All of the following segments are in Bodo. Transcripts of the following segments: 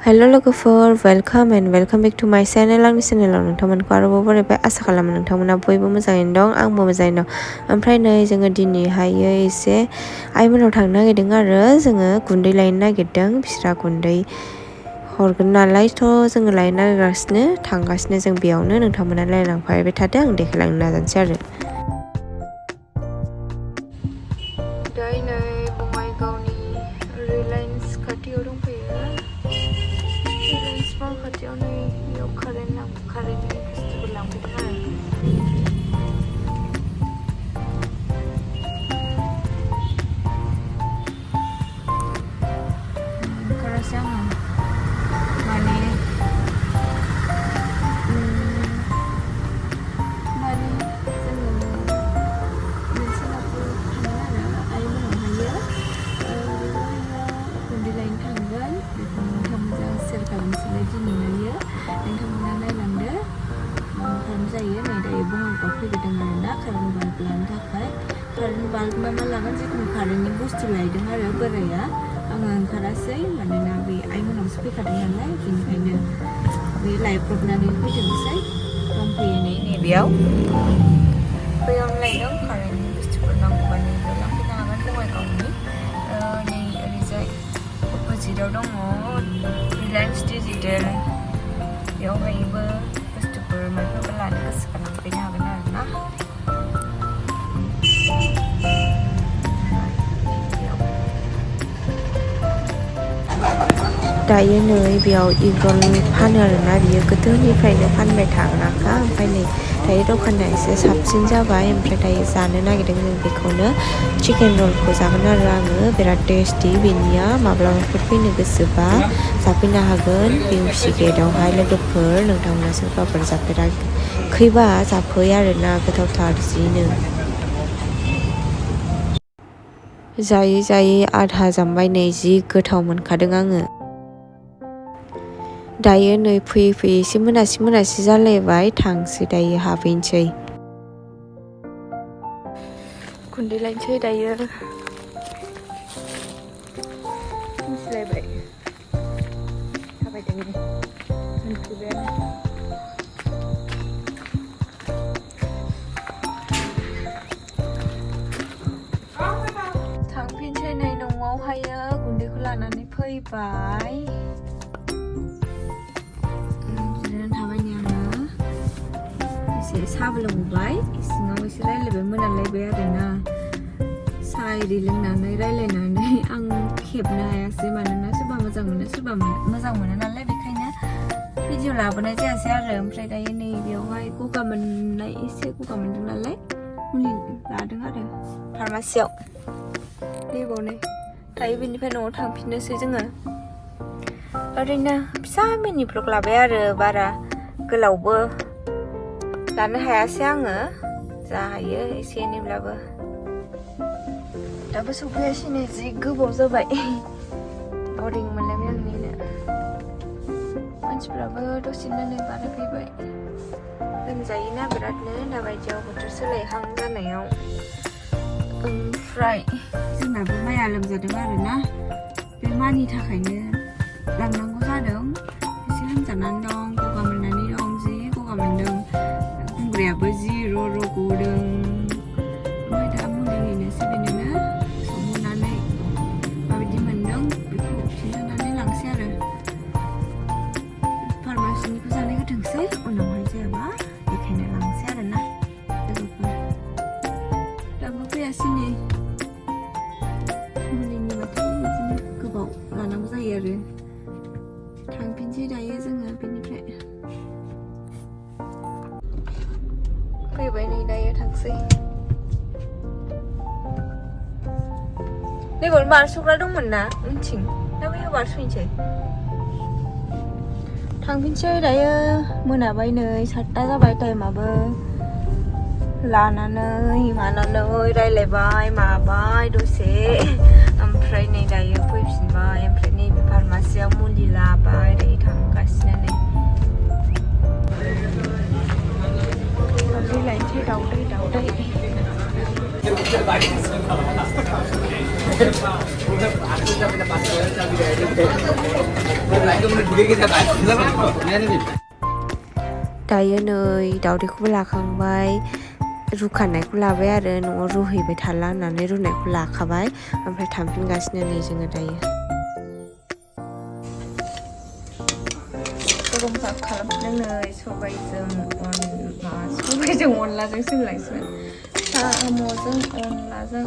हेल' लोगोफोर वेलकाम बेक टु माय चेनेल आंनि चेनेलाव नोंथांमोनखौ आरोबाव बरायबाय आसा खालामो नोंथांमोना बयबो मोजाङैनो दं आंबो मोजाङैनो दं ओमफ्राय नै जोङो दिनैहायो एसे आइमोनाव थांनो नागिरदों आरो जोङो गुन्दै लायनो नागिरदों बिस्रा गुन्दै हरगोन नालायथ' जोङो लायनो नागिरगासिनो थांगासिनो जों बेयावनो नोंथांमोना नायलांफाबाय थादो आं देखायलांनो नाजानोसै आरो दायो नै बङाइगावनि रिलायन्स खाथियाव दंफैयो रिलायन्स मल खाथियाव नै बेयाव कारेन्टनि बुस्थुफोर लांफैदों आरो ओंखारासै आङो माने जोङो मोनसे माबायाव थांगोन आरो आइमोनावहायो गुन्दै लायनो थांगोन बेखौ नोंथांमोनजों सेयार खालामनोसैलाय दिनैहायो नोंथांमोना नायलांदो खारेन्ट जायो नै दायो बङाइगाव फैग्रोदों आरो ना कारेन्ट बाल्ब लानो थाखाय कारेन्ट बाल्ब मा लागोन जिखुनु कारेन्टनि बुस्थु लायदों आरो बोराया आङो ओंखारासै मानोना बे आइमोनावसो फैखादों नालाय बेनिखायनो बे लायब्रबनानै फैदोंसै दंफैयो नै नैबेयाव बैयावनो लायदों कारेन्टनि बुस्थुफोर नांगौबा नैबेयाव लांफैनो हागोन बङाइगावनि नै ओरैजाय अपोजिटाव दङ रिलायन्स डिजिटेल बेयावहायबो बुस्थुफोर माबाफोर लानो गोसोबा लांफैनो हागोन आरो ना दायो नै बेयाव इगरल फानो आरोना बियो गोदोनिफ्रायनो फानबाय थाग्राखा ओमफ्राय नै दायो दखाना एसे साबसिन जाबाय ओमफ्राय दायो जानो नागिरदों जों बेखौनो चिकेन रलखौ जागोन आरो आङो बिराद टेस्टि बेनिया माब्लाबाफोर फैनो गोसोबा जाफैनो हागोन बिउसि गेटआवहाय लोगोफोर नोंथांमोना सोरबाफोर जाफेराखैबा जाफै आरोना गोथावथार जिनो जायै जायै आधा जामबाय नै जि गोथाव मोनखादों आङो दायो नै फैयै एसे मोनासि जालायबाय थांसै दायो हाबहैनोसै गुन्दै लायनोसै दायो मिथिलायबाय थाबायदों मोनफैबायानो थांफिनसै नै न'आवहायो गुन्दैखौ लानानै फैबाय साहाबो लोंबाय सिङाव एसे रायलायबाय मोनालायबाय आरोना साहा एरि लोंनानै रायलायनानै आं खेबनो हायासै मानोना सोरबा मोजां मोनो सोरबा मोजां मोनो नालाय बेखायनो भिडिअ लाबोनाय जायासै आरो ओमफ्राय दायो नै बेयावहाय गगा मोनदों नालाय मुलि लादों आरो फार्मासियाव नैबावनो दायो बेनिफ्राय न'आव थांफिननोसै जोङो ओरैनो फिसा मिनि ब्लग लाबाय आरो बारा गोलावबो लानो हायासै आङो जा हायो एसे एनैब्लाबो दाबो सफैयासैनो जि गोबाव जाबाय बरिं मोनलायबाय आं नेनो मानसिफ्राबो दसेनो नै बारा फैबाय लोमजायोना बिरादनो दाबायदियाव बोथोर सोलायहां जानायाव ओमफ्राय जोंनाबो माया लोमजादों आरोना बे मानि थाखायनो लांनांगौ जादों एसे लोमजानानै दं गगा मोननानै दं जि गगा मोनदों बुंग्रायाबो जि र' गदों ओमफ्राय दा मुलि हैनोसै बेनोनो संहोनानै माबायदि मोनदों बेखौ खिन्थानानै लांसै आरो फार्मासिनिखौ जानाय होथोंसै उनावहाय जायाबा बेखायनो लांसै आरोना लोगोफोर दाबो फैयासै नै मुलिनि बाथाय बिदिनो गोबाव लानांगौ जायो आरो थांफिनसै दायो जोङो बेनिफ्राय फैबाय नै दायो थांसै नैबाव बारस'ग्रा दंमोन ना उनथिं दा बैयाव बारस'हैनोसै थांफिनसै दायो मोनाबाय नै 7था जाबाय टाइमाबो लानानै मानानै रायलायबाय माबाय दसे ओमफ्राय नै दायो फैफिनबाय ओमफ्राय नैबे फार्मासियाव मुलि लाबाय दायो थांगासिनो नै लायनोसै दाउदै दायो नै दावदैखौबो लाखांबाय रुखानायखौ लाबाय आरो न'आव रुहैबाय थाला होननानै रुनायखौ लाखाबाय ओमफ्राय थांफिनगासिनो नै जोङो दायो गरम खालामफिनदों नै सबायजों अनलाजों सोंलायसिगोन साम'जों अनलाजों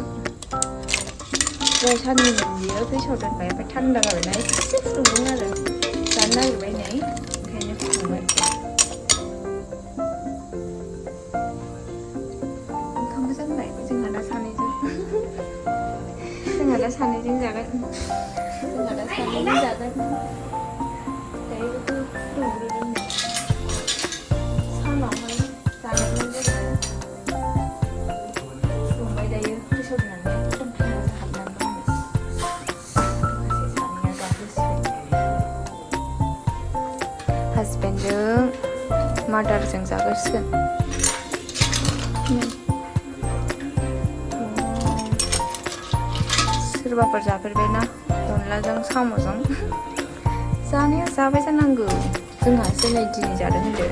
दहाय साननिमोन बियो गेसाव दोनबाय ओमफ्राय थान्दा जाबायना एसे फुदुंदों आरो जानो नागिरबाय नै ओंखायनो फुदुंबाय ओंखामबो जानबाय जोंहा दा सानैजों जागोन दायो बेखौ फुदुंग्रोदों सानावहाय जानायमोन जोङो फुदुंबाय दायो गेसाव दोननानै एकदम थान्दा जाहाबनानै हासबेन्डजों मादारजों जागोरसिगोन सोरबाफोर जाफेरबायना अनलाजों साम'जों जानाया जाबाय जानांगौ जोंहासो नै दिनै जादों होनदो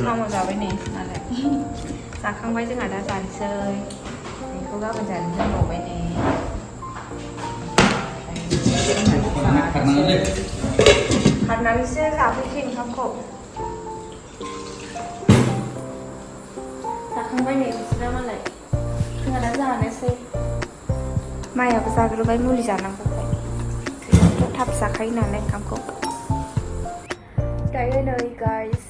साम' जाबाय नै नालाय जाखांबाय जोंहा दा जानोसै बेखौ गाबोन जानो दोनबावबाय नै खारनानैसो जाफैसै ओंखामखौ जाखांबाय नै बिसोरा मालाय जोंहा दा जानोसै माइयाबो जाग्रोबाय मुलि जानांगौखाय थाब जाखायो नालाय ओंखामखौ दायो नै गाइस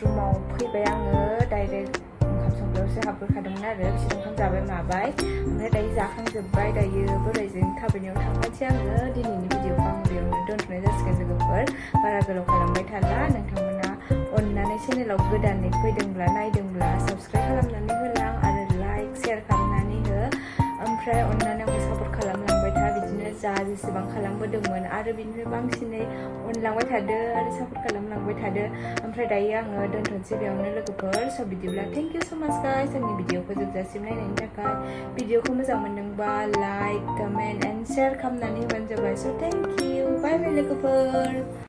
रुमाव फैबाय आङो डाइरेक्ट ओंखाम संग्रायावसो हाबबोखादोंमोन आरो बिसोर ओंखाम जाबाय माबाय ओमफ्राय दायो जाखांजोब्बाय दायो बोरायजों थाबायनायाव थांनोसै आङो दिनैनि भिडिअखौ आं बेयावनो दोनथ'नाय जासिगोन लोगोफोर बारा गोलाव खालामबाय थाला नोंथांमोना अननानै चेनेलाव गोदानै फैदोंब्ला नायदोंब्ला साबस्क्राइब खालामनानै होलां आरो लाइक शेयार खालामनानै हो ओमफ्राय अननानै आंखौ सापर्ट खालामलांबाय था बिदिनो जा जेसेबां खालामबोदोंमोन आरो बिनिफ्राय बांसिनै अनलांबाय थादो आरो सापर्ट खालामलांबाय थादो ओमफ्राय दायो आङो दोनथ'नोसै बेयावनो लोगोफोर स' बिदिब्ला थेंक इउ स' माच गाइस आंनि भिडिअखौ जोबजासिम नायनायनि थाखाय भिडिअखौ मोजां मोनदोंबा लाइक कमेन्ट एन्ड शेयार खालामनानै होबानो जाबाय स' थेंक इउ बाय बाय लोगोफोर